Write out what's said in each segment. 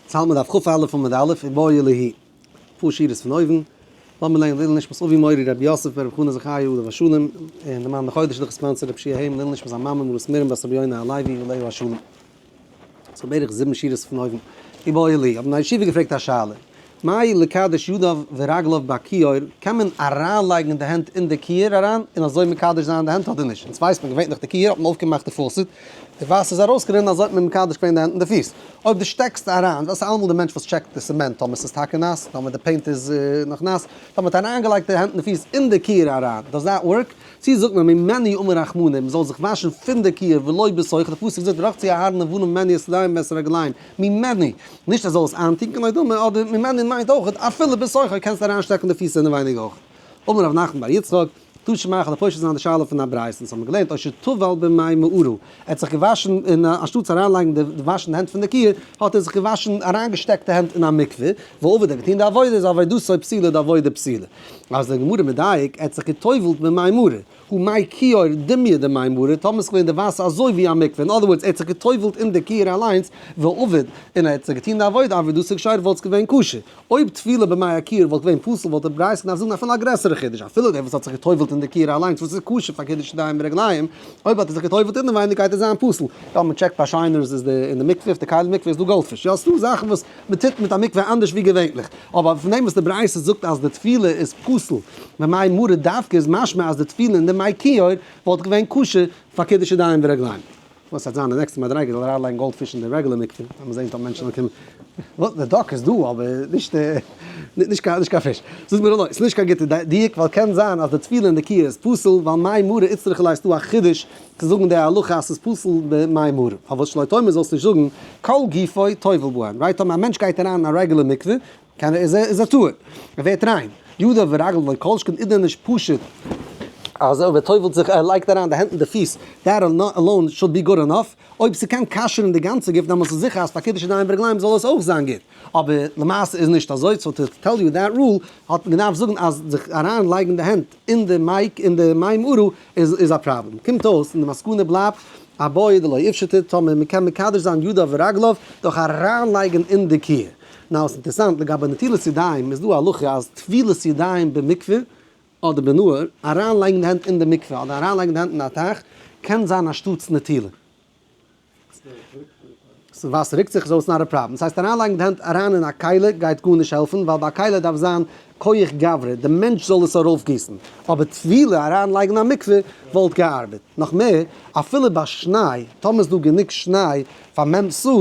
יעצט האלט מען דף כ"א עמוד א', איבעיא להו. פאר שורות פון אויבן. לאמיר לערנען לעילוי נשמת אבי מורי רבי יוסף ברב חנא זכריה עליו השלום, און די מאן דחודש דורך sponsor רב שיע היים לעילוי נשמת זיין מאמע מרת מרים בת רבי יונה הלוי עליה השלום. ס'איז בערך זיבן שורות פון אויבן. איבעיא להו, האבן א ישיבה געפרעגט א שאלה. מהו לקדש ידיו ורגליו בכיור, קען מען אריינלייגן די הענט אין די כיור אריין און אזוי מקדש זיין די הענט אדער נישט? אונז ווייסט מען געווענליך די כיור האט מען אויפגעמאכט די faucet, די וואסער איז ארויסגערינען אזוי האט מען מקדש געווען די הענט און די פיס. אויב דו שטעקסט אריין, דאס איז אלעמאל די מענטש וואס טשעקט די cement טאמער ס'איז טאקע נאס, טאמער די paint איז נאך נאס, טאמער האט אריינגעלייגט די הענט און די פיס אין די כיור אריין, does that work? צי זאגט מען ממנו אמר רחמנא מ'זאל זיך וואשן פון די כיור ולא בתוכו, די פסוק זאגט ורחצו אהרן ובניו ממנו את ידיהם ואת רגליהם, ממנו, נישט ער זאל עס איינטונקען אוי דמי, אדער ממנו מיינט אויך אפילו בתוכו קענסטו אריינשטעקן די פיס אינעווייניג אויך. אמר רב נחמן בר יצחק, תא שמע כ'וועל פושט זיין די שאלה פון א ברייתא, אונז האבן געלערנט או שטבל במי מערה, ער האט זיך געוואשן אין אנשטאטס אריינלייגן די וואשן די הענט פון די כיור, האט ער זיך געוואשן אריינגעשטעקט די הענט אין א מקווה, ועבד ער האט געטון די עבודה איז עבודתו פסולה די עבודה פסולה. אז די גמרא מדייק, ער האט זיך גע'טובל'ט במי מערה, הא מי כיור דומיא דמי מערה, טאמער איז געווען די וואסער אזוי ווי א מקווה, אין other words ער האט זיך גע'טובל'ט אין די כיור אליינס, ועבד, און ער האט זיך געטון די עבודה, עבודתו כשרה וואלט עס געווען כשר. אויב טבילה במי הכיור וואלט געווען פסול וואלט די ברייתא געדארפט זאגן אפילו א גרעסערע חידוש, אפילו דער וואס האט זיך גע'טובל'ט אין די כיור אליינס וואס איז כשר פאר קידוש ידיים ורגליים, אויב האט ער זיך גע'טובל'ט אינעווייניג גייט עס זיין פסול. יא מען טשעקט ביי שיינערס איז די אין די מקווה, אויף די כלים מקווה איז דא goldfish, יא ס'דא זאכן וואס מען טוט מיט א מקווה אנדערש ווי געווענליך. אבער פון דעם וואס די ברייתא זאגט אז די טבילה איז פסול במי מערה דווקא איז משמע אז די טבילה אין די מי כיור וואלט געווען כשר פאר קידוש ידיים ורגליים. וואס וועט זיין די נעקסטע מדריגה זאל ער אריינלייגן goldfish אין די רעגולער מקווה לאמיר זעהן טאמער מענטשן וועלן קומען. וואס? די duck איז דא אבער נישט נישט קיין נישט קיין פיש. זאגט מיר לא, ס'איז נישט קיין גוטע דיוק ווייל קען זיין אז די טבילה אין די כיור איז פסול ווייל מי מערה איצטריכא ליה ס'דא א חידוש צו זאגן די הלכה אז ס'איז פסול במי מערה. פארוואס שלא תאמר זאלסט נישט זאגן כל גופו טובל בהן, right טאמער א מענטש גייט אריין אין א רעגולער מקווה קען ער איז ער טהור, ער ווערט ריין, ידיו ורגליו לא כל שכן איז דען נישט פשוט אז אויב ער טובל'ט זיך ער לייגט אריין די הענט און די פיס that alone should be good enough, אויב ס'קען כשר'ן די גאנצע גוף דעמאלטס איז זיכער אז פאר קידוש ידיים ורגליים זאל עס אויך זיין גוט, אבער למעשה איז נישט אזוי, so to tell you that rule האט מען געדארפט זאגן אז זיך אריין לייגן די הענט אין די מי אין די מי מערה איז א פראבלעם. קומט אויס און די מסקנא בלייבט איבעיא דלא איפשיטא טאמער מ'קען מקדש זיין ידיו ורגליו דורך אריינלייגן אין די כיור. now ס'איז אינטערעסאנט לגבי נטילת ידיים איז דא א הלכה אז טבילת ידיים במקווה אדער בנהר, אריינלייגן די הענט אין די מקווה אדער אריינלייגן די הענט אין א טייך קען זיין אנשטאטס נטילה. ס'וואסער רוקט זיך so it's not a problem. ס'הייסט אריינלייגן די הענט אריין אין א כלי גייט גארנישט העלפן ווייל ביי א כלי דארף זיין כח גברא די מענטש זאל עס ארויפגיסן, אבער טבילה אריינלייגן א מקווה וואלט געארבעט. נאך מער, אפילו ביי שניי, טאמער איז דא גענוג שניי פאר מ' סאה,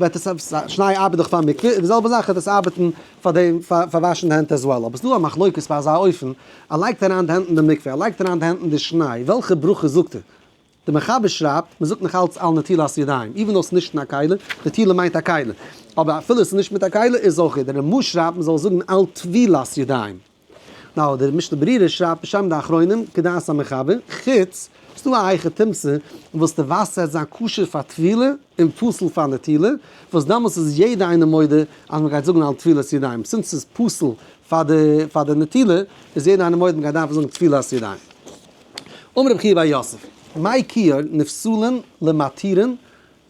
וועט עס, שניי ארבעט דאך פאר מקווה, און די זעלבע זאך וועט עס ארבעטן פאר דעם פאר וואשן די הענט as well. אבער ס'דא א מחלוקת ביי אזא אופן, ער לייגט אריין די הענט אין די מקווה, ער לייגט אריין די הענט אין די שניי, וועלכע ברכה זאגט ער? די מחבר שרייבט, מען זאגט נאך אלץ על נטילת ידיים, even though ס'איז נישט אין א כלי, נטילה מיינט א כלי, אבער אפילו ס'איז נישט מיט א כלי איז אויך גוט, דער רמ"א שרייבט מען זאל זאגן על טבילת ידיים. now דער משנה ברורה שרייבט בשם די אחרונים כדעת המחבר, חוץ, ס'דא א היכי תמצא וואס די וואסער וועט זיין כשר פאר טבילה און פסול פאר נטילה, וואס דאמאלס איז יעדע איינער מודה אז מען גייט זאגן על טבילת ידיים, since ס'איז פסול פאר די נטילה איז יעדע איינער מודה מען גייט דארפן זאגן טבילת ידיים. אמר רבי חייא בר יוסף, מי כיור נפסלין למתירין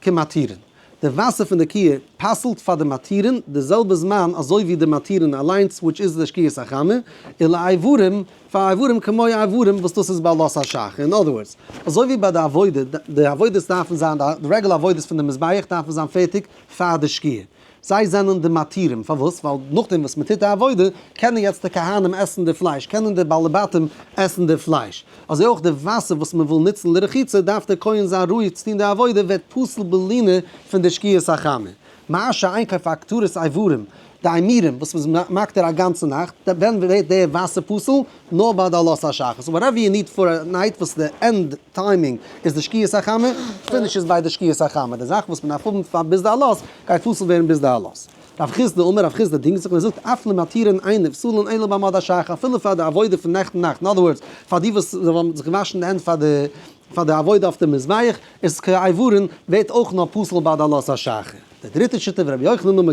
כמתירין, די וואסער פון די כיור פסל'ט פאר די מתירין די זעלבע זמן אזוי ווי די מתירין אליינס which איז די שקיעת החמה, ולאיברים פאר איברים כמו איברים וואס דאס איז בעלות השחר, אין other words, אזוי ווי ביי די עבודה, די עבודות דארפן זיין, די רעגולער עבודות פון די מזבח דארפן זיין פערטיג פאר די שקיעה. זיי זענען די מתירים, פארוואס? ווייל נאכדעם וואס מען טוט די עבודה, קענען יעצט די כהנים עסן די פלייש, קענען די בעלי בתים עסן די פלייש. אזוי אויך די וואסער וואס מען וויל נוצן לרחיצה, דארף דער כהן זיין ראוי צו טון די עבודה, ווערט פסול בלינה פון די שקיעת החמה. מה שאין כן פאר הקטרת איברים, די אימורים וואס מ'איז מקטיר א גאנצע נאכט, ווען ווערט די וואסער פסול? נאר ביי די עלות השחר. so whatever you need for a night וואס די end timing איז די שקיעת החמה, finishes ביי די שקיעת החמה. די זאך וואס מ'דארף האבן פאר ביז די עלות, גייט פסול ווערן ביז די עלות. רב חסדא אמר, רב חסדא דינגט זיך און ער זאגט, אף למתירין אין נפסלין אלא בעמוד השחר, אפילו פאר די עבודה פון נעכטן נאכט, אין other words, פאר די וואס האבן זיך געוואשן די הענט פאר די פאר די עבודה אויף די מזבח, איז כאיברין, ווערט אויך נאר פסול ביי די עלות השחר. די דריטע שיטה ורבי יוחנן אמר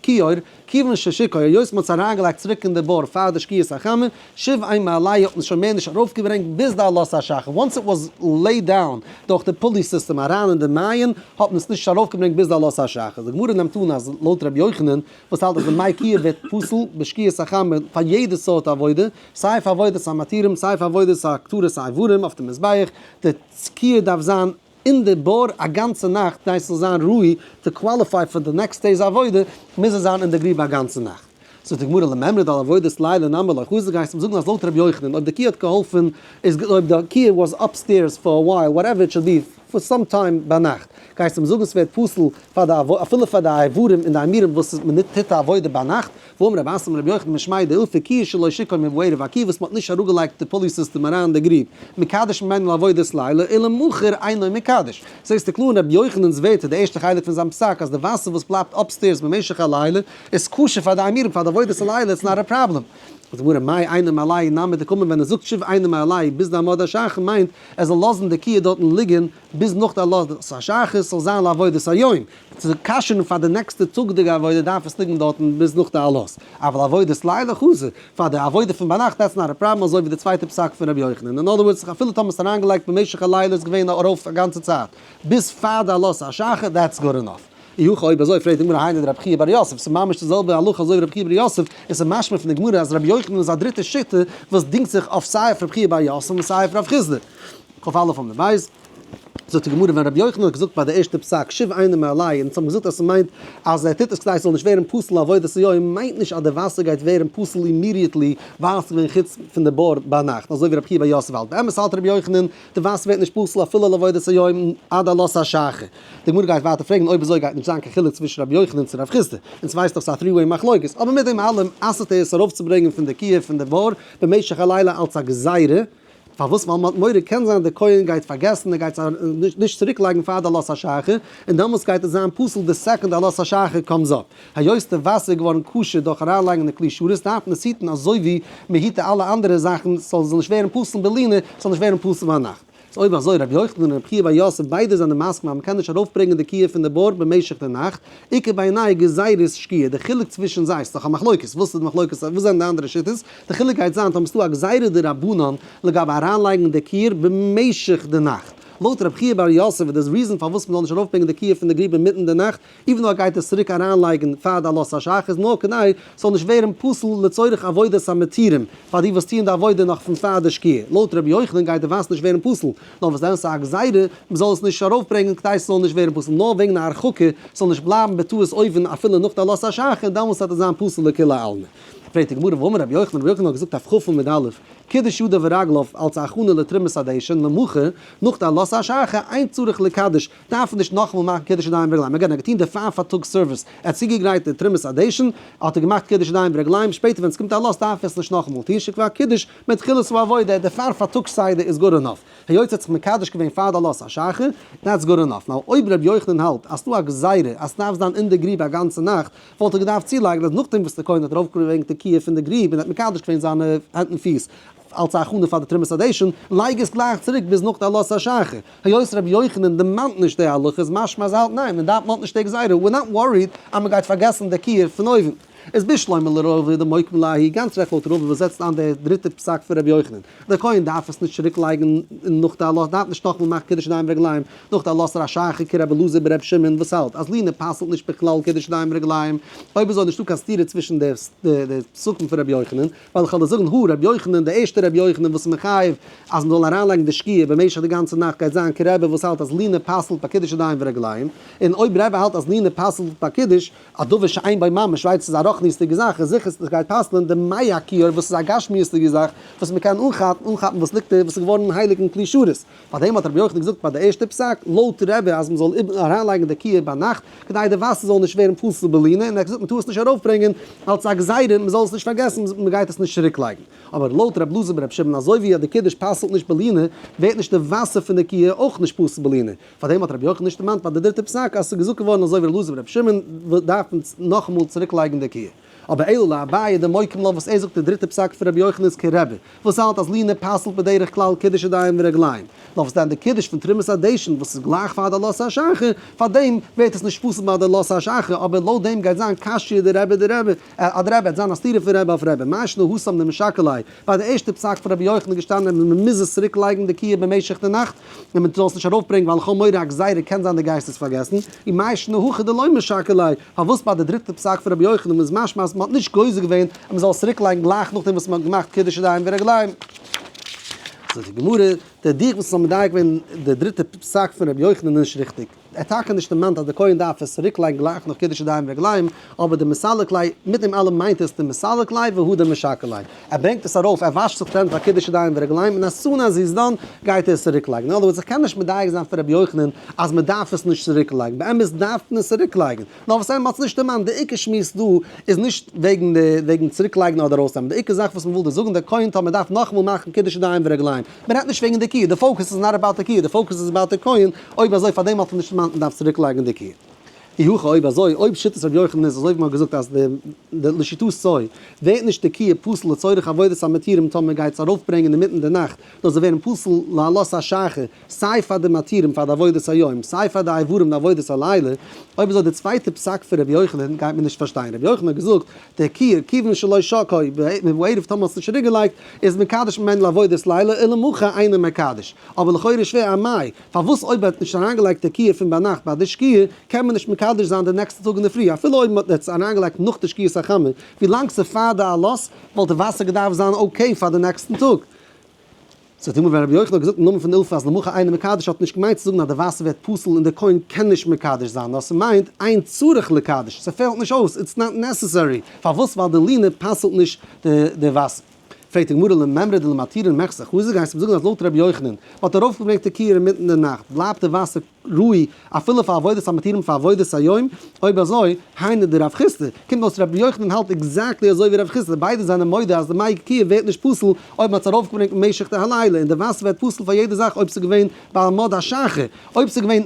כיור, כיוון ששקעו, היות מ'האט עס אריינגעלייגט צוריק אין די בור פאר די שקיעת החמה, שוב אין מעלהו האט מען עס שוין מער נישט ארויפגעברענגט ביז די עלות השחר, once it was laid down דורך די pulley system אריין אין די מעיין האט מען עס נישט ארויפגעברענגט ביז די עלות השחר. די גמרא נעמט אן אז לויט רבי יוחנן וואס האלט אז די מי כיור ווערט פסול בשקיעת החמה פאר יעדע סארט עבודה, סיי פאר עבודת המתירים סיי פאר עבודת הקטרת האיברים אויף די מזבח, די כיור דארף זיין אין די בור א גאנצע נאכט כדי ס'זאל זיין ראוי to qualify פאר די next day's עבודה, מוז עס זיין אין די גריב א גאנצע נאכט. זאגט די גמרא למימרא דעל עבודת לילה נמי לא חזי, גייסט אים זאגן אז לויט ר' יוחנן אויב די כיור האט געהאלפן איז אויב די כיור was upstairs for a while whatever it should be for some time ביינאכט גייסט אים זאגן ס'ווערט פסול פאר די אפילו פאר די איברים און די אימורים וואס מען טוט א עבודה ביינאכט, והאמר רב אסי אמר רבי יוחנן משמיה דאילפא כיור שלא שקעו מבערב א כיור וואס מ'האט נישט אראפגעלייגט די pulley system אריין אין די גריב מקדש ממנו לעבודת לילה אלא מחר אינו מקדש. זעסטו קלאר אין רבי יוחנן'ס ווערטער די ערשטע חלק פון זיין פסק אז די וואסער וואס בלייבט upstairs במשך הלילה איז כשר פאר די אימורים פאר די עבודת הלילה it's not a problem. זאגט די גמרא מאי אינו מעלהו נמי דקאמר ווען ער זאגט שוב אינו מעלהו ביז די עמוד השחר מיינט ער זאל לאזן די כיור דארטן ליגן ביז נאך די עלות השחר ס'זאל זיין לעבודת היום, צו כשר'ן פאר די נעקסטע טאג'דיגע עבודה דארף עס ליגן דארטן ביז נאך די עלות, אבל עבודת לילה חזי, פאר די עבודה פון ביינאכט that's not a problem אזוי ווי די צווייטע פסק פון רבי יוחנן, אין other words אפילו טאמער עס אריינגעלייגט במשך הלילה איז געווען ארויף א גאנצע צייט ביז פאר די עלות השחר that's good enough. אי הכי אויב אזוי פרעגט די גמרא היינו דרבי חייא בר יוסף, ס'איז ממש די זעלבע הלכה אזוי ווי רבי חייא בר יוסף, און ס'איז משמע פון די גמרא אז רבי יוחנן איז א דריטע שיטה וואס דינגט זיך אויף סיי אויף רבי חייא בר יוסף און סיי אויף רב חסדא. כ"א עמוד ב', זאגט די גמרא ווען רבי יוחנן האט געזאגט ביי די ערשטע פסק שוב אינו מעלהו און האבן געזאגט אז ס'מיינט אז ער טוט עס כדי ס'זאל נישט ווערן פסול לעבודת היום מיינט נישט אז די וואסער גייט ווערן פסול immediately ווייל ס'איז געווען חוץ פון די בור ביינאכט אזוי ווי רבי חייא בר יוסף האלט באמת האלט רבי יוחנן די וואסער ווערט נישט פסול אפילו לעבודת היום עד עלות השחר. די גמרא גייט ווייטער פרעגן אויב אזוי גייט נישט זיין קיין חילוק צווישן רבי יוחנן צו רב חסדא אונז ווייסט דאך ס'איז א three way מחלוקת אבער מיט דעם אלעם אסר'ט ער עס ארויפצוברענגען פון די כיור פון די בור במשך הלילה אלץ א גזירה פארוואס? ווייל מ'האט מורא קען זיין דער כהן גייט פארגעסן ער גייט נישט צוריק לייגן פאר די עלות השחר, און דעמאלטס גייט עס זיין פסול די second די עלות השחר comes up. היות די וואסער איז געווארן כשר דורך אריינלייגן די כלי שרת דארף מען עס היטן אזוי ווי מ'היט די אלע אנדערע זאכן ס'זאל זאל נישט ווערן פסול בלינה, ס'זאל נישט ווערן פסול ביינאכט. איז אויב אזוי רבי יוחנן און רבי חייא בר יוסף ביידע זענען מסכים אז מ'קען נישט ארויפברענגען די כיור פון די בור במשך די נאכט, איכא בינייהו גזירת שקיעה, די חילוק צווישן זיי, ס'איז דאך א מחלוקת, וואס איז די מחלוקת, וואס זענען די אנדערע שיטות, די חילוק גייט זיין טאמער ס'דא א גזירה דרבנן לגבי אריינלייגן די כיור במשך די נאכט. לויט רבי חייא בר יוסף איז די reason פארוואס מ'זאל נישט ארויפברענגען די כיור פון די גריב אינמיטן די נאכט, even though ער גייט עס צוריק אריינלייגן פאר די עלות השחר איז נאר כדי ס'זאל נישט ווערן פסול לצורך עבודת המתירים, פאר די וואס טוען די עבודה נאך פון פאר די שקיעה. לויט רבי יוחנן גייט די וואסער נישט ווערן פסול, נאר וואס דען ס'איז א גזירה מ'זאל עס נישט ארויפברענגען כדי ס'זאל נישט ווערן פסול נאר וועגן א הרחקה ס'זאל נישט בלייבן בטעות אויבן אפילו נאך די עלות השחר דעמאלס וועט עס זיין פסול לכולי עלמא. פרעגט די גמרא והאמר רבי יוחנן, רבי יוחנן האט געזאגט אויף כ' עמוד א', קידש ידיו ורגליו אלס א הכנה לתרומת הדשן, למחר, נאך די עלות השחר, אין צריך לקדש, דארף מען נישט נאכאמאל מאכן קידוש ידיים ורגליים, again ער האט געטון די פאר פארטאגס סערוויס, ער האט צוגעגרייט די תרומת הדשן, האט ער געמאכט קידוש ידיים ורגליים, שפעטער ווען עס קומט עלות דארף ער עס נישט נאכאמאל טון, שכבר קידש מתחילת העבודה, די פאר פארטאגס סדר איז good enough, היות ער האט זיך מקדש געווען פאר די עלות השחר, that's good enough, now אויב ר' יוחנן האלט אז ס'דא א גזירה אז ס'דארף זיין אין די גריב א גאנצע נאכט, וואלט ער געדארפט צולייגן אז נאכדעם וואס דער כהן האט ארויפגעברענגט די כיור פון די גריב און האט מקדש געווען זיינע הענט און פיס אלס א הכנה פאר די תרומת הדשן, לייג עס גלייך צוריק ביז נאך די עלות השחר. היות רבי יוחנן דערמאנט נישט די הלכה איז משמע אז ער האלט ניין, מען דארף מען האט נישט די גזירה, we're not worried אז מען גייט פארגעסן די כיור פון אויבן. איז בשלמא לרבא דמוקמי ליה, גאנץ רעכט לויט רבא וואס זעצט איין די דריטע פסק פון רבי יוחנן. דער כהן דארף עס נישט צוריק לייגן נאך די עלות, דארף נישט נאכאמאל מאכן קידוש ידיים ורגליים נאך די עלות השחר כרבי אלעזר ברבי שמעון וואס האלט אז לינה פסל'ט נישט בכלל קידוש ידיים ורגליים, אויב אזוי איז נישטא קיין סתירה צווישן די פסקים פון רבי יוחנן, ווייל איך וועל דיר זאגן הא רבי יוחנן די ערשטע רבי יוחנן וואס איז מחייב אז מען זאל אריינלייגן די שקיעה במשך די גאנצע נאכט גייט זיין כרבי וואס האלט אז לינה פסל'ט ביי קידוש ידיים ורגליים, און אויב רבי האלט אז לינה פסל'ט ביי קידוש, א דבר שאין בו ממש, ווייל ס'איז א רוחניות'דיגע זאך, איז זיכער ס'גייט פסל'ען די מי הכיור וואס איז א גשמיות'דיגע זאך וואס מ'קען אנכאפן, אנכאפן וואס ליגט וואס איז געווארן הייליג אין כלי שרת. פארדעם האט רבי יוחנן געזאגט ביי די ערשטע פסק, לויט רבי אז מ'זאל אריינלייגן די כיור ביינאכט כדי די וואסער זאל נישט ווערן פסול בלינה, און ער האט געזאגט מ'טאר עס נישט ארויפברענגען אלס א גזירה מ'זאל עס נישט פארגעסן מ'גייט עס נישט צוריקלייגן. אבער לויט רבי אלעזר ברבי שמעון אזוי ווי אז די קידוש פסל'ט נישט בלינה, ווערט נישט די וואסער פון די כיור אויך נישט פסול בלינה. פארדעם האט רבי יוחנן נישט דערמאנט ביי די דריטע פסק אז ס'איז געזאגט געווארן אזוי ווי ר' אלעזר ברבי שמעון דארף מען נאכאמאל צוריק לייגן די כיור. אבער אלא לאביי דמוקים לה וואס ער זאגט די דריטע פסק פון רבי יוחנן איז כרבי וואס האלט אז לינה פסל'ט בדרך כלל קידוש ידיים ורגליים, נאר וואס דען די קידוש פון תרומת הדשן וואס איז גלייך פאר די עלות השחר, פאר דעם ווערט עס נישט פסול ביי די עלות השחר, אבער לויט דעם גייט זיין קשיא דרבי דרבי, אדרבה עט זיין א סתירה פון רבי אויף רבי, מאי שנא התם דמשקע ליה, ביי די ערשטע פסק פון רבי יוחנן איז געשטאנען אז מען מוז עס צוריק לייגן די כיור במשך די נאכט, און מען זאל עס נישט ארויפברענגן ווייל לכאו' מורא א גזירה קען זיין די גייסט עס פארגעסן, און מאי שנא הכא דלא משקע ליה, פארוואס ביי די דריטע פסק פון רבי יוחנן איז משמע אז מען האט נישט גוזר געווען אז מען זאל עס צוריק לייגן גלייך נאכדעם וואס מען האט געמאכט קידוש ידיים ורגליים. זאגט די גמרא, די דיוק וואס איז מדייק געווען די דריטע פסק פון רבי יוחנן איז נישט ריכטיג. ער האט טאקע נישט דערמאנט אז די כהן דארף עס צוריק לייגן גלייך נאך קידוש ידיים ורגליים, אבער דמסלק ליה, מיט דעם אלעם מיינט עס דמסלק ליה והדר משקע ליה. ער ברענגט עס ארויף, ער וואשט זיך די הענט פאר קידוש ידיים ורגליים און as soon as he's done גייט ער עס צוריק לייגן. אין other words, איך קען נישט מדייק זיין פון רבי יוחנן אז מען דארף עס נישט צוריק לייגן, באמת דארף מען עס צוריק לייגן, נאר וואס ער האט עס נישט דערמאנט, די עיקר שמועס דא איז נישט וועגן די וועגן צוריק לייגן אדער ארויסנעמען, די עיקר זאך וואס מען וויל דא זאגן, דער כהן טאמער דארף נאכאמאל מאכן קידוש ידיים ורגליים, מען רעדט נישט וועגן די כיור, די focus איז not about די כיור, די focus איז about די כהן, אויב אזוי פארדעם האט ער נישט דערמאנט מען דארף צוריק לייגן די כיור. אי הכי אויב אזוי, אויב שיטת רבי יוחנן איז אזוי ווי מען האט געזאגט אז די די לשיטתו ווערט נישט די כיור פסול לצורך עבודת המתירים טאמער מען גייט עס ארויפברענגען אינמיטן די נאכט נאר זאל ווערן פסול לעלות השחר סיי פאר די מתירים פאר די עבודת היום סיי פאר די איברים די עבודת הלילה, אויב אזוי די צווייטע פסק פון רבי יוחנן גייט מען נישט פארשטיין, רבי יוחנן האט געזאגט די כיור כיוון שלא שקעו בערב טאמער האסט נישט צוריק געלייגט איז מקדש ממנו לעבודת לילה ולמחר אינו מקדש, אבער לכאורה איז שווער אמאי פארוואס אויב ער האט נישט אריינגעלייגט די כיור פון ביינאכט ביי די שקיעה קען מען נישט מקדש זיין די נעקסטע טאג אינדערפרי אפילו אויב מען האט עס אריינגעלייגט נאך די שקיעת החמה ווילאנג ס'איז פאר די עלות וואלט די וואסער געדארפט זיין okay פאר די נעקסטן טאג. זאגט די גמרא ווען רבי יוחנן האט געזאגט אין נאמען פון אילפא אז למחר אינו מקדש האט נישט געמיינט צו זאגן אז די וואסער ווערט פסול און דער כהן קען נישט מקדש זיין נאר ס'מיינט אין צריך לקדש ס'פעלט נישט אויס it's not necessary פארוואס ווייל די לינה פסל'ט נישט די וואסער. פרעגט די גמרא למימרא דלמתירין מיחזא חזי גייסט מיר זאגן אז לויט רבי יוחנן מ'האט ארויפגעברענגט די כיור אינמיטן די נאכט בלייבט די וואסער ראוי אפילו פאר עבודת המתירים פאר עבודת היום, אויב אזוי, היינו דרב חסדא, קומט אויס רבי יוחנן האלט exactly אזוי ווי רב חסדא, ביידע זענען מודה אז די מי כיור ווערט נישט פסול אויב מ'האט עס ארויפגעברענגט במשך די הלילה, און די וואסער ווערט פסול פאר יעדע זאך אויב ס'איז געווען בעמוד השחר, אויב ס'איז געווען,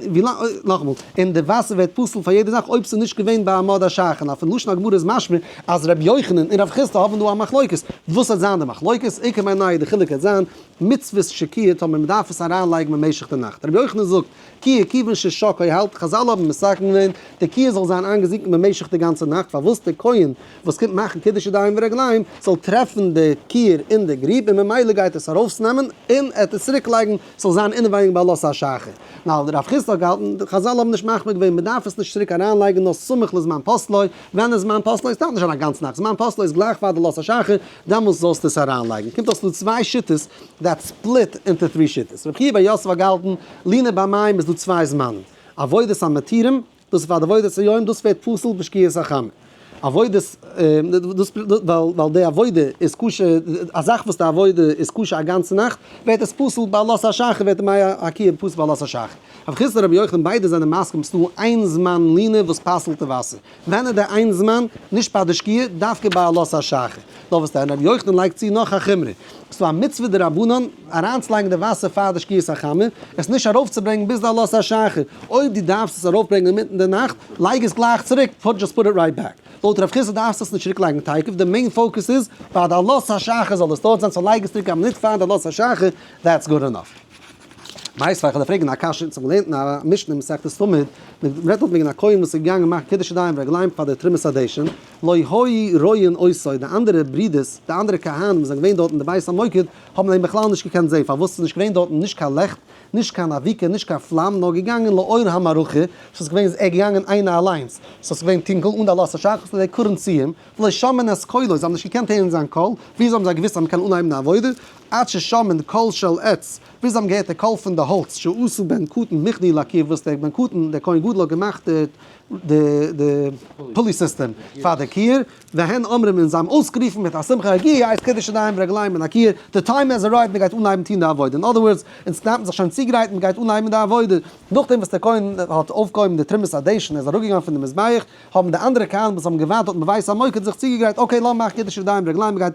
נאכאמאל, און די וואסער ווערט פסול פאר יעדע זאך אויב ס'איז נישט געווען בעמוד השחר, נאר פון לשון הגמרא איז משמע אז רבי יוחנן און רב חסדא האבן דא א מחלוקת, וואס וועט זיין די מחלוקת? איכא בינייהו די חילוק וועט זיין מצוות שקיעה טאמער מ'דארף עס אריינלייגן במשך די נאכט. רבי יוחנן זאגט, כיור כיוון ששקעה האלט, חזל האבן מתקן געווען, די כיור זאל זיין איינגעזינקן במשך די גאנצע נאכט, פארוואס די כהן וואס קומט מאכן קידוש ידיים ורגליים זאל טרעפן די כיור אין די גריב און ממילא גייט עס ארויסנעמען און ער וועט עס צוריק לייגן ס'זאל זיין אינעווייניג בעלות השחר. נאר רב חסדא האט געהאלטן, חזל האבן נישט מחמיר געווען, מ'דארף עס נישט צוריק אריינלייגן נאר סמוך לזמן פסלו, ווען איז זמן פסלו? עס דארף נישט זיין א גאנצע נאכט, זמן פסלו איז גלייך פאר די עלות השחר, דעמאלס זאלסטו עס אריינלייגן. קומט אויס ס'דא צוויי שיטות that split into three שיטות. רבי חייא בר יוסף האט געהאלטן, לינה במים איז דא צוויי זמנים. עבודת המתירים, דאס איז פאר די עבודת היום, דאס ווערט פסול בשקיעת החמה. עבודת, דאס ווייל די עבודה איז קשה, א זאך וואס די עבודה איז קשה א גאנצע נאכט, ווערט עס פסול בעלות השחר, ווערט די מי הכיור פסול בעלות השחר. רב חסדא און רבי יוחנן ביידע זענען מסכים ס'דא איין זמן לינה וואס פסל'ט די וואסער. ווען איז דער איין זמן? נישט ביי די שקיעה, דווקא ביי עלות השחר. נאר וואס דען, רבי יוחנן לייגט צו נאך א חומרא. ס'איז דא א מצוה דרבנן אריינצולייגן די וואסער פאר די שקיעת החמה, עס נישט ארויפצוברענגן ביז די עלות השחר. אויב דו דארפסט עס ארויפברענגן אינמיטן די נאכט, לייג עס גלייך צוריק, put just put it right back. לויט רב חסדא דארפסטו עס נישט צוריקלייגן תיכף, די main focus איז ביי די עלות השחר זאל עס דארט זיין, so לייג עס צוריק א מינוט פאר די עלות השחר, that's good enough. מיתיבי איך וועל דיר פרעגן א קשיא, אונז האבן געלערנט אין א משנה אין מסכת תמיד, מען רעדט דארט וועגן א כהן וואס איז געגאנגען מאכן קידוש ידיים ורגליים פאר די תרומת הדשן, לא היו רואין אותו, די אנדערע ברידערס, די אנדערע כהנים וואס זענען געווען דארט אין די בית המוקד, האבן אים בכלל נישט געקענט זען, פארוואס ס'איז נישט געווען דארטן נישט קיין לעכט, נישט קיין אבוקה, נישט קיין פלאם, נאר געגאנגען לאור המערכה, ס'איז געווען איז ער געגאנגען איינער אליינס, ס'איז געווען טונקל אן די עלות השחר, so they couldn't see him, ולא שמעין את קולו, זיי האבן נישט געקענט הערן זיין קול, וויאזוי האבן זיי געוואוסט אז מ'קען אנהייבן די עבודה? עד ששמעין קול של עץ, ביז זיי האבן געהערט די קול פון די האלץ, שעשה בן קטן מכני לכיור וואס דער בן קטן, דער כהן גדול האט געמאכט די די pulley system פאר די כיור, והן אומרים און זיי האבן אויסגערופן מיט א שמחה הגיע עת קידוש ידיים ורגליים מן הכיור, the time has arrived מען גייט אנהייבן טון די עבודה, אין other words, אונז דארף מען זיך שוין צוגרייטן מען גייט אנהייבן די עבודה, נאכדעם וואס דער כהן האט אויפגעהויבן די תרומת הדשן און איז אראפגעגאנגען פון די מזבח, האבן די אנדערע כהנים וואס האבן געווארט דארט בבית המוקד זיך צוגעגרייט, okay לאמיר מאכן קידוש ידיים ורגליים, מען גייט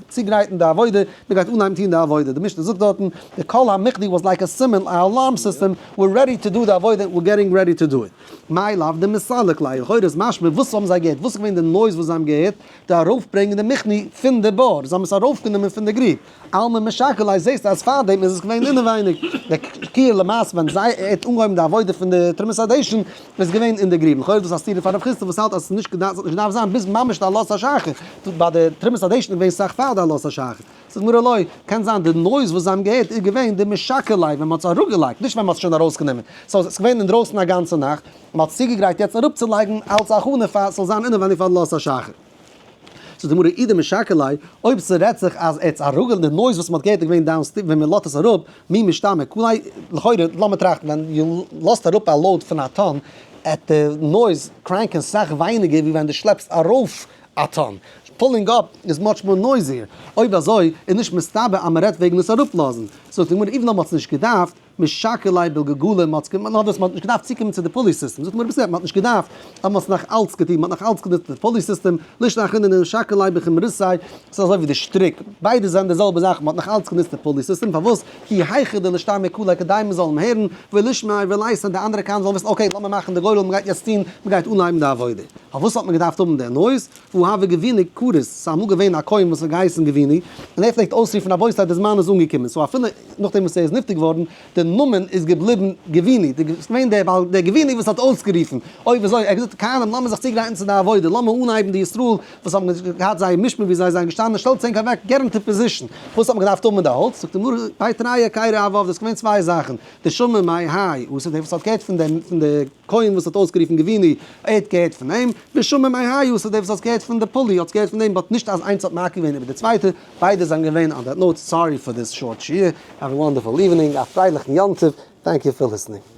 צוגרייטן די עבודה, מען גייט אנהייבן טון די עבודה, די משנה זאגט דארטן, די קול המכני was like א סימן. נעמען א alarm system, we're ready to do די עבודה, we're getting ready to do it. מאי לאו דמסלק ליה, לכאורה איז משמע וואס האבן זיי געהערט, וואס איז געווען די noise וואס זיי האבן געהערט, די ארויפברענגען די מיכני פון די בור, זיי האבן עס ארויפגענומען פון די גריב. אלמא משקר ליה זעסטו אז פארדעם איז עס געווען אינעווייניג, די קיר למעשה ווען זיי ער האט אנגעהויבן די עבודה פון די תרומת הדשן איז געווען אין די גריב, לכאורה איז דאס א סתירה פאר רב חסדא וואס האלט אז עס איז נישט געדארפט ס'האט נישט געדארפט זיין ביז ממש די עלות השחר, ביי די תרומת הדשן איז געווען סאך פאר די עלות השחר. זאגט גמרא לא, קען זיין די noise וואס זיי האבן געהערט איז געווען די משקר ליה ווען מ'האט עס אראפגעלייגט, נישט ווען מ'האט עס שוין ארויסגענומען, so עס איז געווען אינדרויסן א גאנצע נאכט, מ'האט עס צוגעגרייט יעצט אראפצולייגן אלץ א הכנה פאר ס'זאל זיין אינעווייניג פאר עלות השחר. זאגט די גמרא אי דמשקר ליה, אויב ס'רעדט זיך אז ער האט עס אראפגעלייגט, די noise וואס מ'האט געהערט איז געווען down ווען מ'לאזט עס אראפ, מי משתמע קליה, לכאורה לאמיר טראכטן, ווען דו לאזט אראפ א load פון א טאן, עט די noise קראנקען סאך ווייניגער ווי ווען דו שלעפסט ארויף א טאן. pulling up איז much more noisier. אויב אזוי איז נישט מסתבר אז מ'רעדט וועגן עס אראפלאזן. זאגט די גמרא even though מ'האט עס נישט געדארפט, משקר ליה בגלגלא, מ'האט נאר דאס מ'האט נישט געדארפט צוקומען צו די pulley system, זאגט מיר בסדר מ'האט נישט געדארפט, אבער מ'האט עס נאך אלץ געטון, מ'האט נאך אלץ גענוצט די pulley system, לישנא אחרינא דמשקר ליה בחומרתיה, ס'איז אזוי ווי די שטריק, ביידע זענען די זעלבע זאך, מ'האט נאך אלץ גענוצט די pulley system, פארוואס? כי היכי דלישתמע קליה כדי מ'זאל אים הערן, ולישמעיה וליתא די אנדערע כהנים זאלן וויסן okay לאמיר מאכן די גורל מ'גייט יעצט טון, מ'גייט אנהייבן די עבודה. פארוואס האט מען געדארפט האבן די noise? והא הוה גווינא כריס, ס'איז אמאל געווען א כהן וואס האט געהייסן גוויני, און ער פלעגט אויסרופן רבותי די זמן איז אנגעקומען, so אפילו נאכדעם וואס ער איז נפטר געווארן, די נאמען איז געבליבן גוויני, די ס'איז געווען דער בעל דער גוויני וואס האט אויסגערופן, אויב אזוי, ער האט געזאגט כהנים לאמיר זיך צוגרייטן צו די עבודה, לאמיר אנהייבן די ישראל וואס האבן געהאט זייער משמר ווי זיי זענען געשטאנען, שטעלטס ענק אוועק, get into position, וואס האט מען געדארפט האבן מיט די האלץ, זאגט די גמרא, בי תרי היכרא הוו, דאס איז געווען צוויי זאכן, דשמע מהאי, וואס איז דער וואס האט געהערט פון דעם פון די כהן וואס האט אויסגערופן גוויני, ער האט געהערט פון אים, ושמע מהאי וואס איז דער וואס האט געהערט פון די pulley האט געהערט פון דעם but נישט אז איינס האט מעכב געווען איבער די צווייטע, ביידע זענען געווען on that note, sorry for this short שיעור, have a wonderful evening, א פרייליכן יום טוב, thank you for listening.